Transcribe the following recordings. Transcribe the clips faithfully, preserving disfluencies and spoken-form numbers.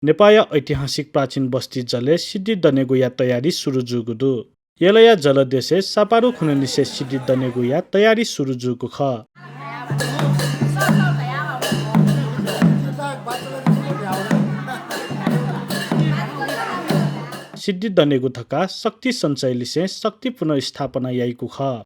नेपाःया ऐतिहासिक प्राचीन बस्ती जलय् सिद्धि दनेगुया तयारी सुरु जूगु दु। यलया जलदेशय् सापारु खुन्हुनिसें सिद्धि दनेगुया तयारी सुरु जूगु खः। सिद्धि दनेगु धकाः शक्ति सञ्चयलिसें शक्ति पुनर्स्थापना याइगु खः।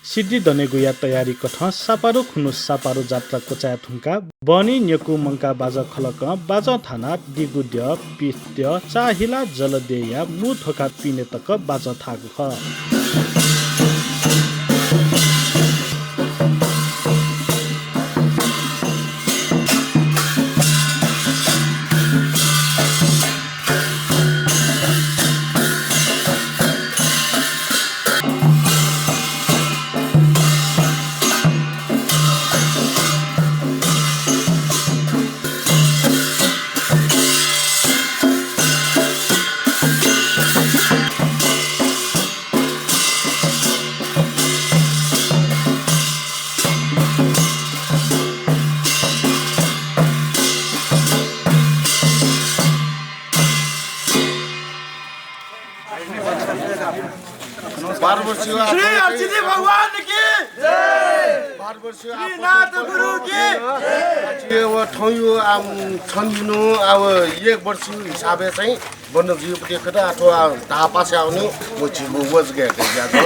सिद्धि दनेगुया तयारी कथं सापारु खुन्हु सापारु जात्रा क्वचाये धुंकाः बहनी न्यकू मंकाः बाजं खलकं बाजं थानाः दिगु द्यः, पीठ द्यः, चाःहिला जलदेय्‌या मू ध्वखा पिने तक बाजं थाःगु खः। श्री हर्षिद्धि भगवान की जय। श्री नाथ गुरु की जय। व थौंयु आम छन्दिनु आव एक वर्ष हिसाबय् चाहिँ बन्द जुइपति कता अथवा धापास याउनु व झिगु वजगय् गया।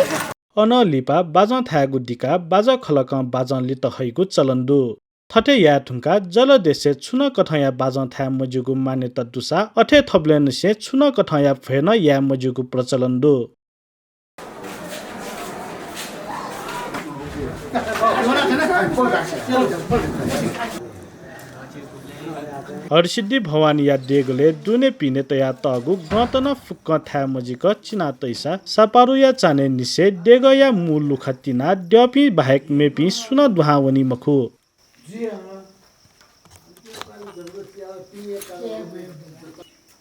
अनं लिपा बाजं थायेगु दिकाः बाजं खलकं बाजं लित हइगु चलन दु। थथे याये धुंकाः जलदेशय् छुं नं कथंया बाजं थाये मज्यूगु मान्यता दुसा अथे थबलेंनिसें छुं नं कथंया भ्वय् नं याये मज्यूगु प्रचलन दु। हरसिद्धि भवानीया देगलय् दुने पिने तयातःगु गंत नं फुक्कं थाये मजिक चिना तइसा सापारुया चान्हय् निसें देगःया मू लुखा तिनाः द्यःपिं बाहेक मेपिं सुं नं दुहां वनी मखु।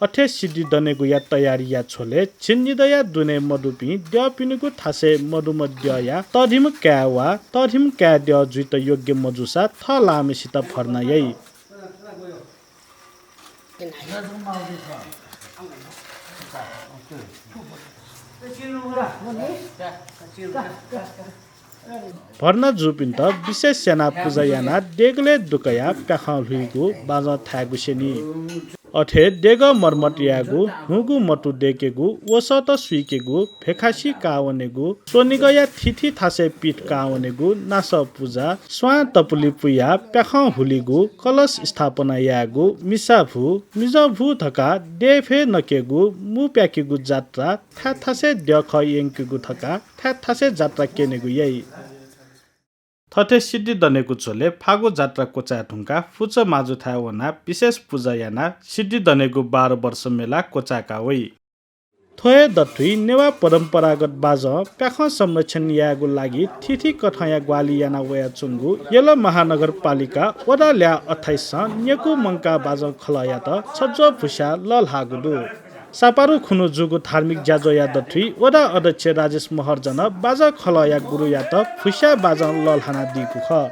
अथे सिद्धि दनेगुया तयारीया झ्वलय् झिंनिदँया दुने मदुपिं द्यःपिनिगु थासय् मदुम्ह द्यःया तःधिम्ह काय् वा तःधिम्ह काय् द्यः जुइत योग्य मजूसा थः लाःम्हसित भर्ना याइ। भर्ना जूपिन्त विशेष यानाः पुजा यानाः देगलय् दुकयाः प्याखं ल्हुइगु, बाजं थायेगु स्यनी। अथे देगः मर्मत यायेगु, हुँगु मतु दय्‌केगु, वसःत सुइकेगु, भेखासि काः वनेगु, स्वनिगःया थीथी थासय् पीठ काः वनेगु, नासः पुजा, स्वां तपुलि पुयाः प्याखं हुलिगु, कलश स्थापना यायेगु, मिसा भू, मिजं भू धकाः देय् फय् नकेगु, मू प्याकेगु जात्रा, थाय् थासय् द्यःखः यंकेगु धकाः थाय् थासय् जात्रा क्यनेगु याइ। थथे सिद्धि दनेगु झ्वलय् फागु जात्रा क्वचाये धुंकाः पुचः माजुथाय् वनाः विशेष पुजा यानाः सिद्धि दनेगु बाह्र वर्ष मेला क्वचाय्‌का वइ। थ्व हे दथुइ नेवाः परम्परागत बाजं प्याखं संरक्षण यायेगु लागि थीथी कथंया ग्वाहालि याना वयाच्वंगु यल महानगरपालिका वडा ल्याः अट्ठाइसं न्यकू मंकाः बाजं खलःयात छज्वः भुस्याः लःल्हाःगु दु। सापारु खुन्हु जूगु धार्मिक ज्याझ्वःया दथुइ वडा अध्यक्ष राजेश महर्जनं बाजं खलःया गुरुयात भुस्याः बाजं लःल्हानादीगु खः।